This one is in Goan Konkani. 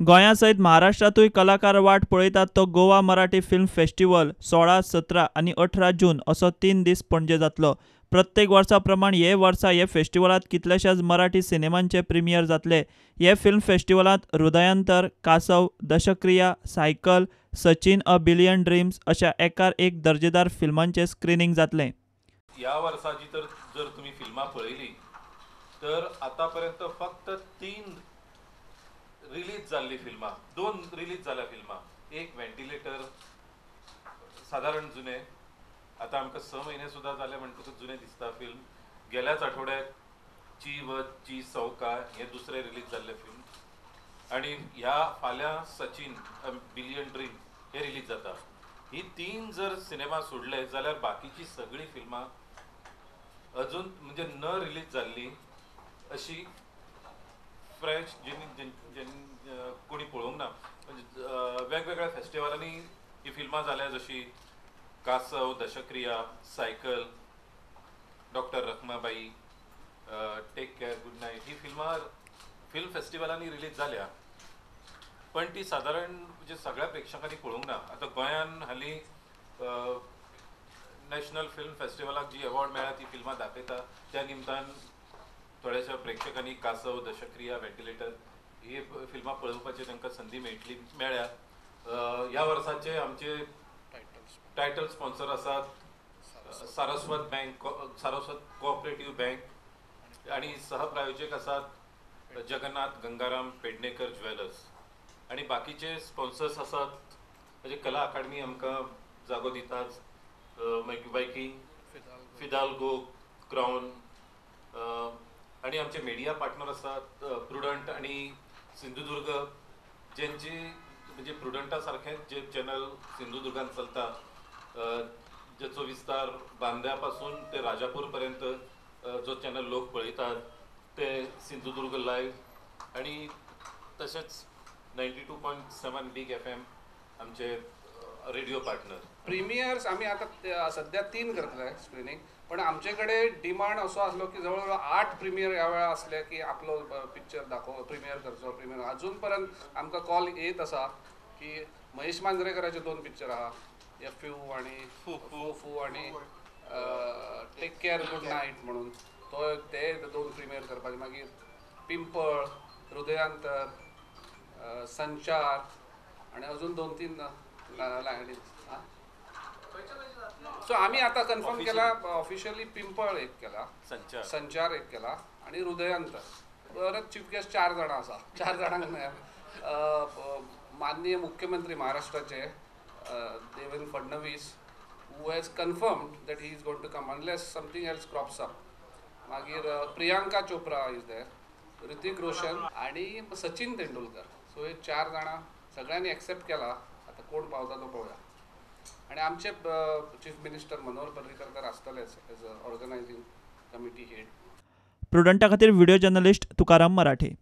गोंया सयत महाराष्ट्रांतूय कलाकार वाट पळयतात तो गोवा मराठी फिल्म फेस्टिवल 16, 17 आनी 18 जून असो 3 दीस पणजे जातलो. प्रत्येक वर्सा प्रमाण हे वर्सा हे फेस्टिवलांत कितल्याशाच मराठी सिनेमांचे प्रिमियर जातले. हे film फेस्टिवलांत Hrudayantar, Kasav, Dashakriya, Cycle, Sachin a billion dreams अशा एकार एक दर्जेदार फिल्मांचे स्क्रिनींग जातलें. ह्या वर्साची तर जर तुमी फिल्मां पळयली तर आतापर्यंत फक्त 3 रिलीज जाल्ली फिल्मां, 2 रिलीज जाल्या फिल्मां, एक व्हेंटिलेटर सादारण जुने, आतां आमकां 6 म्हयने सुद्दां जाले म्हणटकूच जुने दिसता फिल्म. गेल्याच आठवड्याक ची व ची सौका हे दुसरे रिलीज जाल्ले फिल्म आनी ह्या फाल्यां सचिन बिलियन ड्रीम हे रिलीज जाता. ही 3 जर सिनेमा सोडले जाल्यार बाकीची सगळीं फिल्मां अजून म्हणजे न रिलीज जाल्ली अशी फ्रेश जेनी कोणी पळोवंक ना. म्हणजे वेगवेगळ्या फेस्टिवलांनी ही फिल्मां जाल्या, जशी Kasav, Dashakriya, Cycle, doctor Rakhmabai, take care, good night ही फिल्मां फिल्म फेस्टिवलांनी रिलीज जाल्या, पण ती सादारण म्हणजे सगळ्या प्रेक्षकांनी पळोवंक ना. आतां गोंयान हालीं नॅशनल फिल्म फेस्टिवलाक जी अवॉर्ड मेळ्ळा ती फिल्मां दाखयता, त्या निमतान थोड्याशा प्रेक्षकांनी कासव, दशक्रिया, व्हेंटिलेटर ही फिल्मां पळोवपाची तांकां संदी मेळ्ळ्या. ह्या वर्साचे आमचे टायटल स्पॉन्सर आसात Saraswat bank, Saraswat cooperative bank आनी सहप्रायोजक आसात जगन्नाथ गंगाराम पेडणेकर ज्वेलर्स आनी बाकीचे स्पॉन्सर्स आसात म्हणजे कला अकादमी आमकां जागो दितात, मागीर वायकिंग, फिदाल्गो, क्रावन आनी आमचे मिडिया पार्टनर आसात प्रुडंट आनी सिंधुदुर्ग, जेंची म्हणजे प्रुडंटा सारखें जे चॅनल सिंधुदुर्गान चलता, जेचो विस्तार बांद्या पासून ते राजापूर पर्यंत जो चॅनल लोक पळयतात ते सिंधुदुर्ग लायव्ह आनी तशेंच 92.7 बिग FM आमचे रेडिओ पार्टनर. प्रिमियर्स आमी आतां सद्या 3 करतले स्क्रिनींग, पण आमचे कडेन डिमांड असो आसलो की जवळ जवळ 8 प्रिमियर ह्या वेळार आसले की आपलो पिक्चर दाखोव, प्रिमियर करचो. प्रिमियर अजून पर्यंत आमकां कॉल येत आसा की महेश मांजरेकराचे 2 पिक्चर आहा, एफ यू आनी फू फू आनी टेक केअर गुड नायट म्हणून, तो ते 2 प्रिमियर करपाचे. मागीर पिंपळ, हृदयांतर, संचार आनी अजून 2-3 लायनी. सो आमी आतां कन्फर्म केला ऑफिशियली पिंपळ एक केला, संचार एक केला आनी हृदयांतर. परत चीफ गेस्ट 4 जाणां आसा, 4 जाणांक माननीय मुख्यमंत्री महाराष्ट्राचे Devendra Fadnavis who has confirmed that he is going to come unless something else crops up. मागीर Priyanka Chopra is there, Hrithik Roshan आनी सचिन तेंडुलकर. सो हे 4 जाणां सगळ्यांनी एक्सेप्ट केला, आतां कोण पावता तो पळोवया. आनी आमचे चीफ मिनिस्टर मनोहर पर्रीकर तर आसतलेच as a organising committee head. प्रुडंटा खातीर व्हिडिओ जर्नलिस्ट तुकाराम मराठे.